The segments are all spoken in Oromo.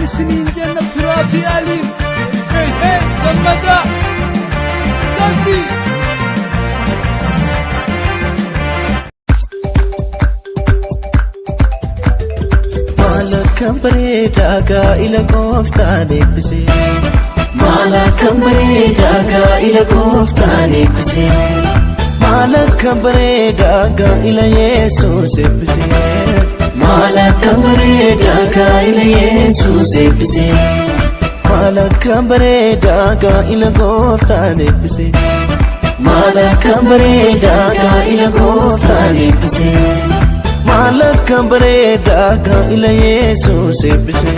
Isiniin jenna firaa fi aliin. Hey hey gammadaa. Kasi. Maal akkam bareedaa gaa'ila gooftaan eebbise. Maal akkam bareedaa gaa'ila gooftaan eebbise. Maal akkam bareedaa gaa'ila Yesuus eebbise. Maal akkam bareedaa gaa'ila Yesuus eebbise. Maal akkam bareedaa gaa'ila gooftaan eebbise. Maal akkam bareedaa gaa'ila gooftaan eebbise. Maal akkam bareedaa gaa'ila Yesuus eebbise.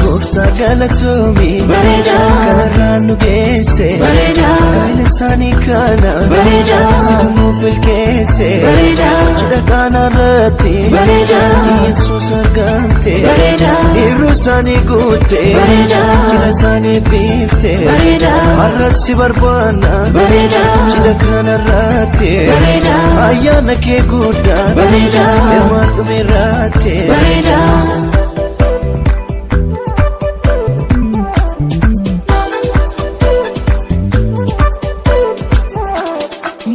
Gooftaa galatoomii Bareedaa. Kanarraan nu geesse. Bareedaa. Gaa'ila isaanii kana. Bareedaa. Situ milkeesse. Bareedaa. Cidha kanarratti. Bareedaa. Yesuus argamte. Bareedaa. Hir'uu isaanii guutte. Bareedaa. Cidha isaanii biifte. Bareedaa. Har'as si barbaanna. Bareedaa. Cidha kanarratti. Bareedaa. Ayyaana kee guddaa. Bareedaa. Hirmaan dhumeerratti. Bareedaa.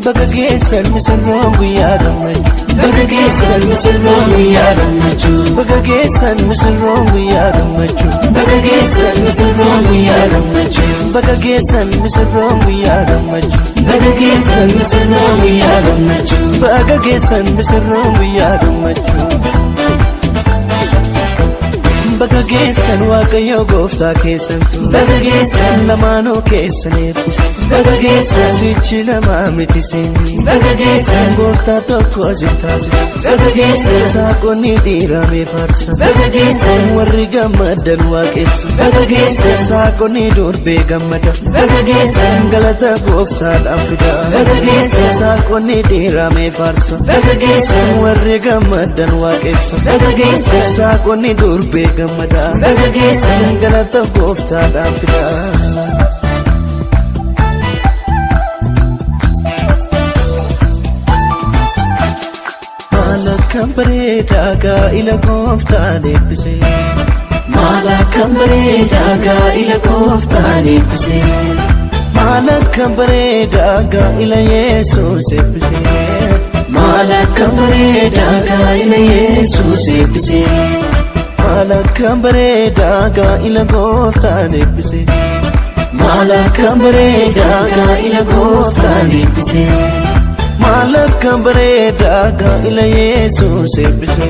Baga geessan misirroon guyyaa gammachuu. Baga geessan misirroon guyyaa gammachuu. Baga geessan misirroon guyyaa gammachuu. Baga geessan misirroon guyyaa gammachuu. Baga geessan misirroon guyyaa gammachuu. Baga geessan misirroon guyyaa gammachuu. Baga geessan misirroon guyyaa gammachuu. Baga geessan Waaqayyo gooftaa keessantu. Baga geessan. Lamaanuu keessan eebbise. Baga geessan. Sichi lamaa miti seenyi. Baga geessan. Gooftaa tokko si taasise. Baga geessan. Saaqonni dhiiraa mee faarsa. Baga geessan. Warri gammadan waaqessu. Baga geessan. Saaqonni durbee gammada. Baga geessan. Galata gooftaadhaaf fida. Baga geessan. Saaqonni dhiiraa mee faarsa. Baga geessan. Warri gammadan waaqessu. Baga geessan. Saaqonni durbee gammada. Baga geessan. Galata gooftaadhaaf fida. Maal akkam bareedaa gaa'ila gooftaan eebbise. Maal akkam bareedaa gaa'ila gooftaan eebbise. Maal akkam bareedaa gaa'ila Yesuus eebbise. Maal akkam bareedaa gaa'ila Yesuus eebbise. Maal akkam bareedaa gaa'ila gooftaan eebbise. Maal akkam bareedaa gaa'ila gooftaan eebbise. Maal akkam bareedaa gaa'ila Yesuus eebbise.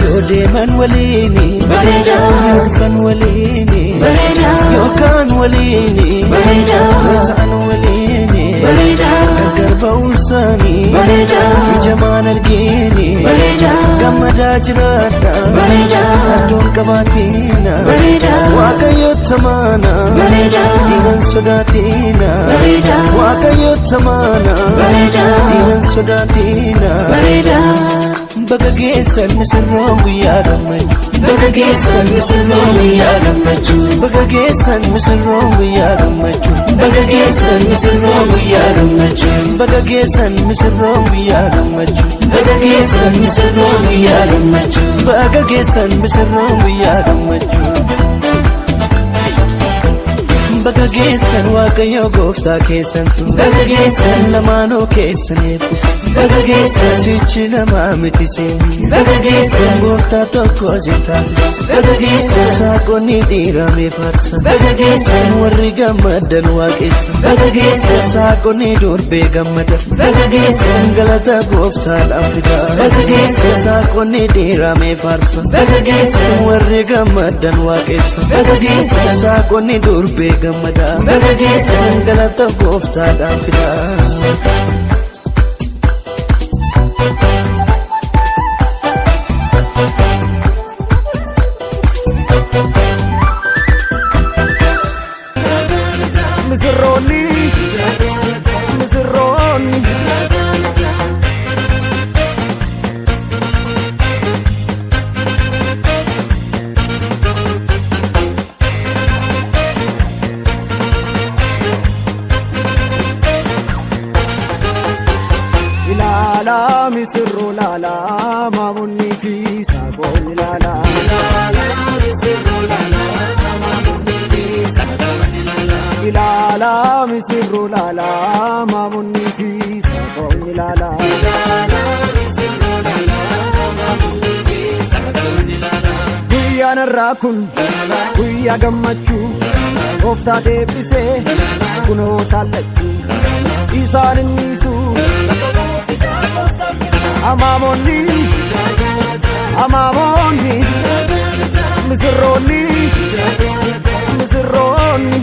Yoo deeman waliini. Bareedaa. Yoo dhufan waliini. Bareedaa. Yookaan waliini. Bareedaa. Yoo ta'an waliini. Bareedaa. Gargar ba'uu isaanii. Bareedaa. Ija maan argini. Bareedaa. Gammadaa jiraadha. Bareedaa. Addoon qabaatina. Bareedaa. Waaqayyo tamaana. Bareedaa. Dhiiran sodaatina. Bareedaa. Waaqayyo tamaana. Bareedaa. Dhiiran sodaatina. Bareedaa. Baga geessan misirroon guyyaa gammachuu. Baga geessan misirroon guyyaa gammachuu. Baga geessan misirroon guyyaa gammachuu. Baga geessan misirroon guyyaa gammachuu. Baga geessan misirroon guyyaa gammachuu. Baga geessan misirroon guyyaa gammachuu. Baga geessan misirroon guyyaa gammachuu. Baga geessan Waaqayyo gooftaa keessantu. Baga geessan. Lamaanuu keessan eebbise. Baga geessan. Sichi lamaa miti seenyi. Baga geessan. Gooftaa tokko si taasise. Baga geessan. Saaqonni dhiiraa mee faarsa. Baga geessan. Warri gammadan waaqessu. Baga geessan. Saaqonni durbee gammada. Baga geessan. Galata gooftaadhaaf fida. Baga geessan. Saaqonni dhiiraa mee faarsa. Baga geessan. Warri gammadan waaqessu. Baga geessan. Saaqonni durbee gammada. Baga geessan. Galata gooftaadhaaf fida. Misirroo. Ilaalaa misirroo laalaa maamonni fi saaqoonni laalaa. Ilaalaa misirroo laalaa maamonni fi saaqoonni laalaa. Guyyaan har'aa kun guyyaa gammachuu gooftaa deebisee kunoo saallachuu isaan innisu amaamonni amaamonni misirroonni misirroonni.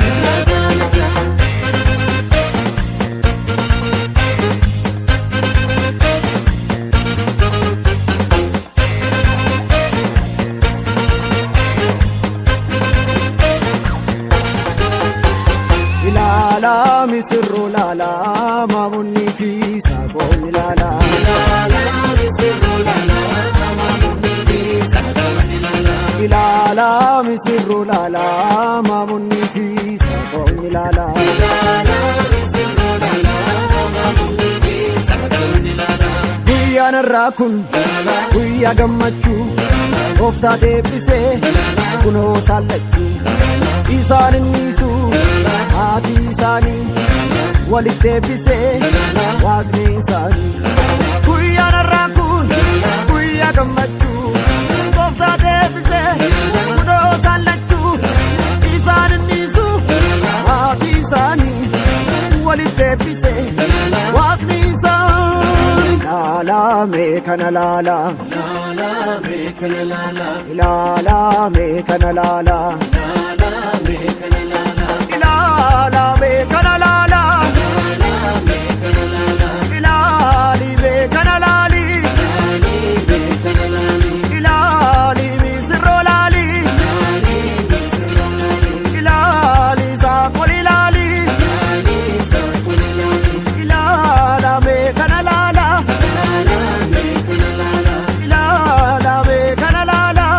Ilaalaa misirroo laalaa maamonni fi saaqoonni laalaa. Ilaalaa misirroo laalaa maamonni fi saaqoonni laalaa. Guyyaan har'aa kun guyyaa gammachuu gooftaa deebisee kunoo saallachuu isaan innisu haati isaanii walitti deebisee waaqni isaanii. Guyyaan har'aa kun guyyaa gammachuu gooftaa deebisee kunoo saallachuu isaan innisu haati isaanii walitti deebisee waaqni isaanii. Ilaalaa mee kana laalaa. Ilaalaa mee kana laalaa. Ilaalaa mee kana laalaa. Ilaali mee kana laali. Ilaali misirroo laali. Ilaali saaqol ilaali. Ilaalaa mee kana laalaa. Ilaalaa mee kana laalaa.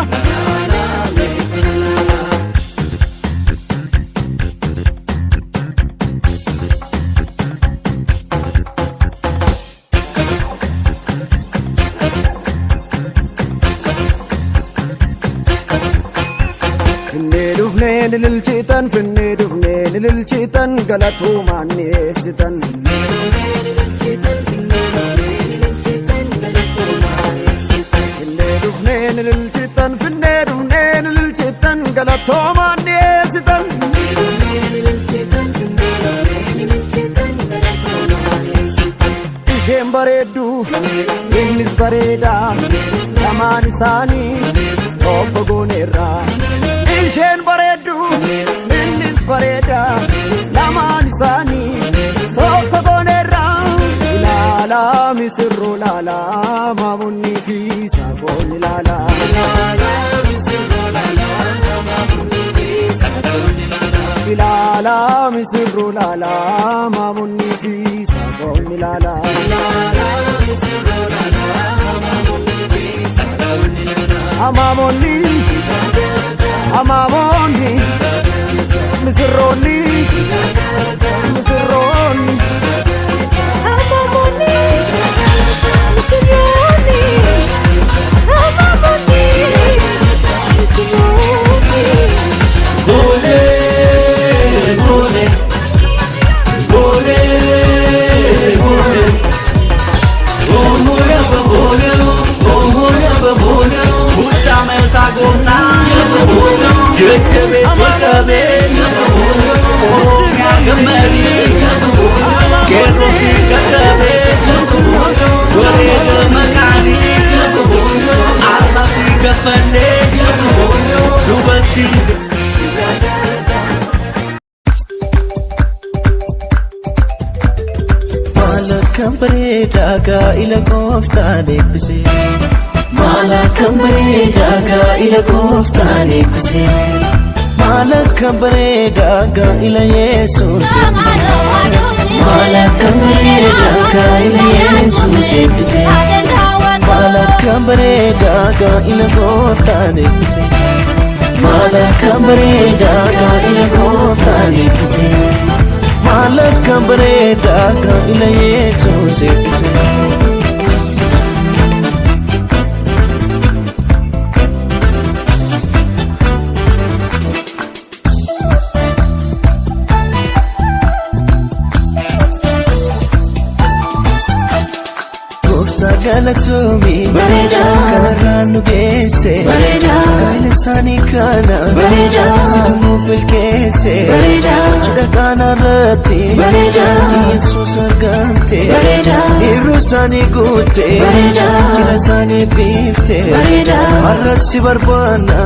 Finnee dhufnee ni lilchitan finnee dhufnee ni lilchitan galatuumaan ni eessitan. Finnee dhufnee ni lilchitan finnee dhufnee ni lilchitan galatoomaan ni eessitan. Isheen bareeddu innis bareedaa lamaan isaanii tokko gooneerra. Isheen bareeddu innis bareedaa lamaan isaanii tokko gooneerra. Ilaalaa misirroo laalaa maamonni fi saaqoonni laalaa. Ilaalaa misirroo laalaa maamonni fi saaqoonni laalaa. Amaamonni amaamonni misirroonni misirroonni. Amamoni, misironi, amamoni, misironi. Bole, bole, bole, bole. Oho yaba bole, oho yaba bole. Mucha melta gota, yaba bole. Jekebe jekebe, yaba bole. Gamari, yaba bole. Kerro si kakabe, yaba bole. Warega makali, yaba bole. Asati kafale, yaba bole. Dubatti. Maal akkam bareedaa gaa'ila gooftaan eebbisee. Maal akkam bareedaa gaa'ila gooftaan eebbisee. Maal akkam bareedaa gaa'ila Yesuus eebbisee. Maal akkam bareedaa gaa'ila Yesuus eebbisee. Maal akkam bareedaa gaa'ila gooftaan eebbisee. Maal akkam bareedaa gaa'ila gooftaan eebbisee. Maal akkam bareedaa gaa'ila Yesuus eebbisee. Galatoomi kanarraan nu geesse gaa'ela isaanii kana situ nuuf milkeesse cidha kanarratti Yesuus argamte hir'uu isaanii guutte cidha isaanii biifte har'as si barbaanna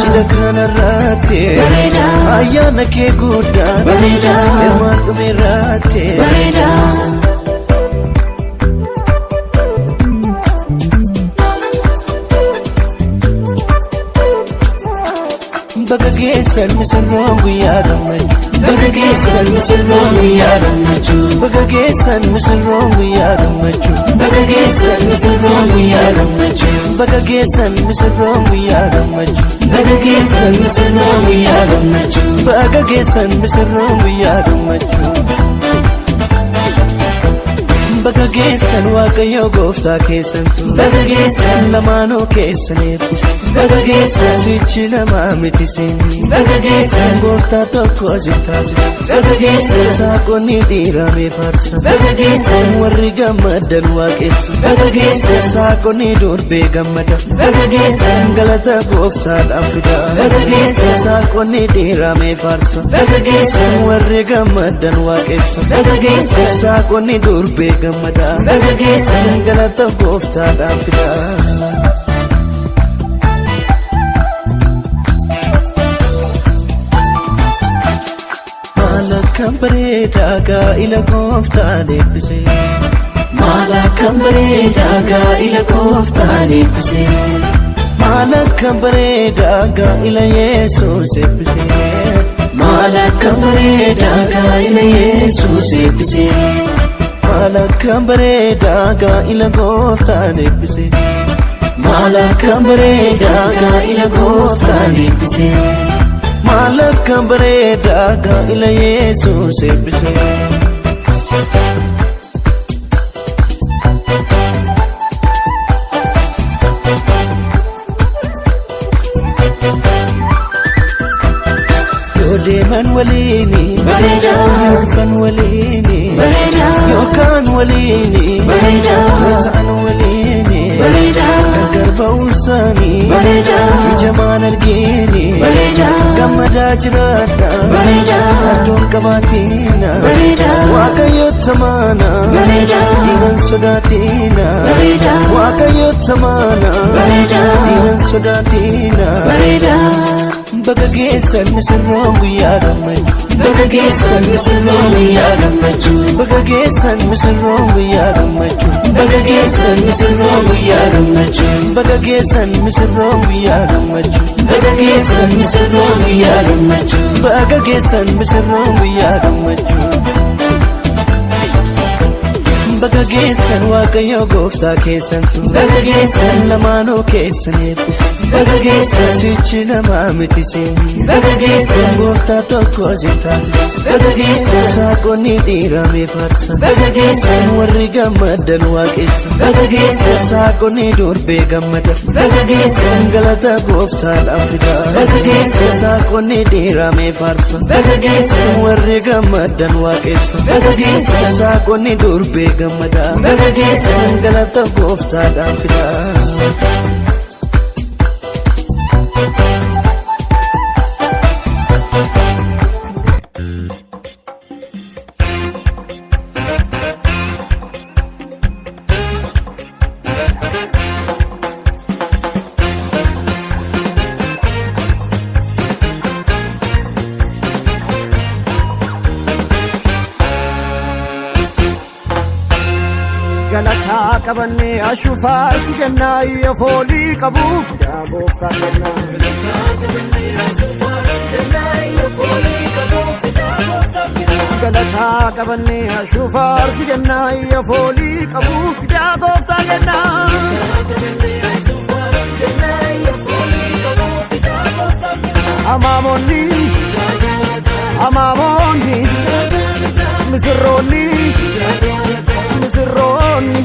cidha kanarratti ayyaana kee guddaa hirmaan dhumeerratti. Baga geessan misirroon guyyaa gammachuu. Baga geessan misirroon guyyaa gammachuu. Baga geessan misirroon guyyaa gammachuu. Baga geessan misirroon guyyaa gammachuu. Baga geessan misirroon guyyaa gammachuu. Baga geessan misirroon guyyaa gammachuu. Baga geessan misirroon guyyaa gammachuu. Baga geessan Waaqayyo gooftaa keessantu. Baga geessan lamaanuu keessan eebbise. Baga geessan Sichi lamaa miti seenyi. Baga geessan Gooftaa tokko si taasise. Baga geessan Saaqonni dhiiramee faarsa. Baga geessan Warri gammadan waaqessu. Baga geessan Saaqonni durbee gammada. Baga geessan Galata gooftaadhaan fida. Baga geessan Saaqonni dhiiramee faarsa. Baga geessan Warri gammadan waaqessu. Baga geessan Saaqonni durbee gammada. Baga geessan Galata gooftaadhaan fida. Maal akkam bareedaa gaa'ila gooftaan eebbise. Maal akkam bareedaa gaa'ila gooftaan eebbise. Maal akkam bareedaa gaa'ila Yesuus eebbise. Maal akkam bareedaa gaa'ila Yesuus eebbise. Maal akkam bareedaa gaa'ila gooftaan eebbise. Maal akkam bareedaa gaa'ila gooftaan eebbise. Maal akkam bareedaa gaa'ila Yesuus eebbise. Yoo deeman waliini Bareedaa. yoo dhufan waliini Bareedaa. yookaan waliini Bareedaa. yoo ta'an waliini Bareedaa. gargar ba'uu isaanii Bareedaa. ija maan argini Bareedaa. gammadaa jiraadha Bareedaa. addoon qabaatina Bareedaa. Waaqayyo tamaana Bareedaa. dhiiran sodaatina Bareedaa. Waaqayyo tamaana Bareedaa. dhiiran sodaatina Bareedaa. Baga geessan misirroon guyyaa gammachuu. Baga geessan misirroon guyyaa gammachuu. Baga geessan misirroon guyyaa gammachuu. Baga geessan misirroon guyyaa gammachuu. Baga geessan misirroon guyyaa gammachuu. Baga geessan misirroon guyyaa gammachuu. Baga geessan misirroon guyyaa gammachuu. Baga geessan Waaqayyo gooftaa keessantu. Baga geessan lamaanuu keessan eebbise. Baga geessan Sichi lamaa miti seenyi. Baga geessan Gooftaa tokko si taasise. Baga geessan Saaqonni dhiiramee faarsa. Baga geessan Warri gammadan waaqessu. Baga geessan Saaqonni durbee gammada. Baga geessan Galata gooftaadhaan fida. Baga geessan Saaqonni dhiiramee faarsa. Baga geessan Warri gammadan waaqessu. Baga geessan Saaqonni durbee gammada. Baga geessan Galata gooftaadhaan fida. Galataa qabannee ashuu faarsi jennaa iyya foolii qabuuf yaa gooftaa kennaa. Galataa qabannee ashuu faarsi jennaa iyya foolii qabuuf yaa gooftaa kennaa. Amaamonni amaamonni misirroonni misirroonni.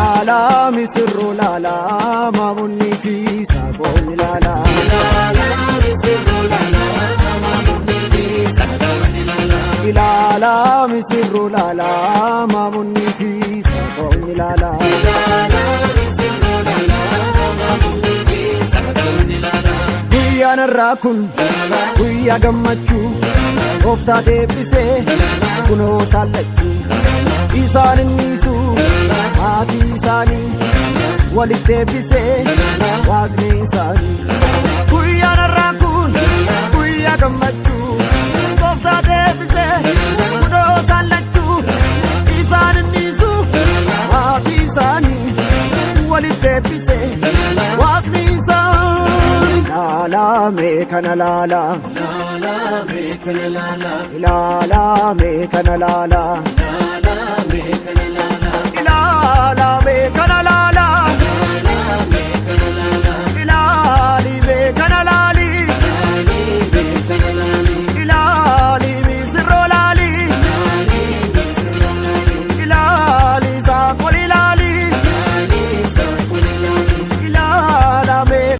Ilaalaa misirroo laalaa maamonni fi saaqoonni laalaa. Ilaalaa misirroo laalaa maamonni fi saaqoonni laalaa. Guyyaan har'aa kun guyyaa gammachuu, gooftaa deebisee kunoo saallachuu. Isaan innisu maatii isaanii walitti deebisee waaqni isaanii. Guyyaan har'aa kun guyyaa gammachuu, gooftaa deebisee kunoo saallachuu. Isaan innisu maatii isaanii walitti deebisee waaqni isaanii. Laalaa mee kana laalaa. Ilaalaa mee kana laalaa.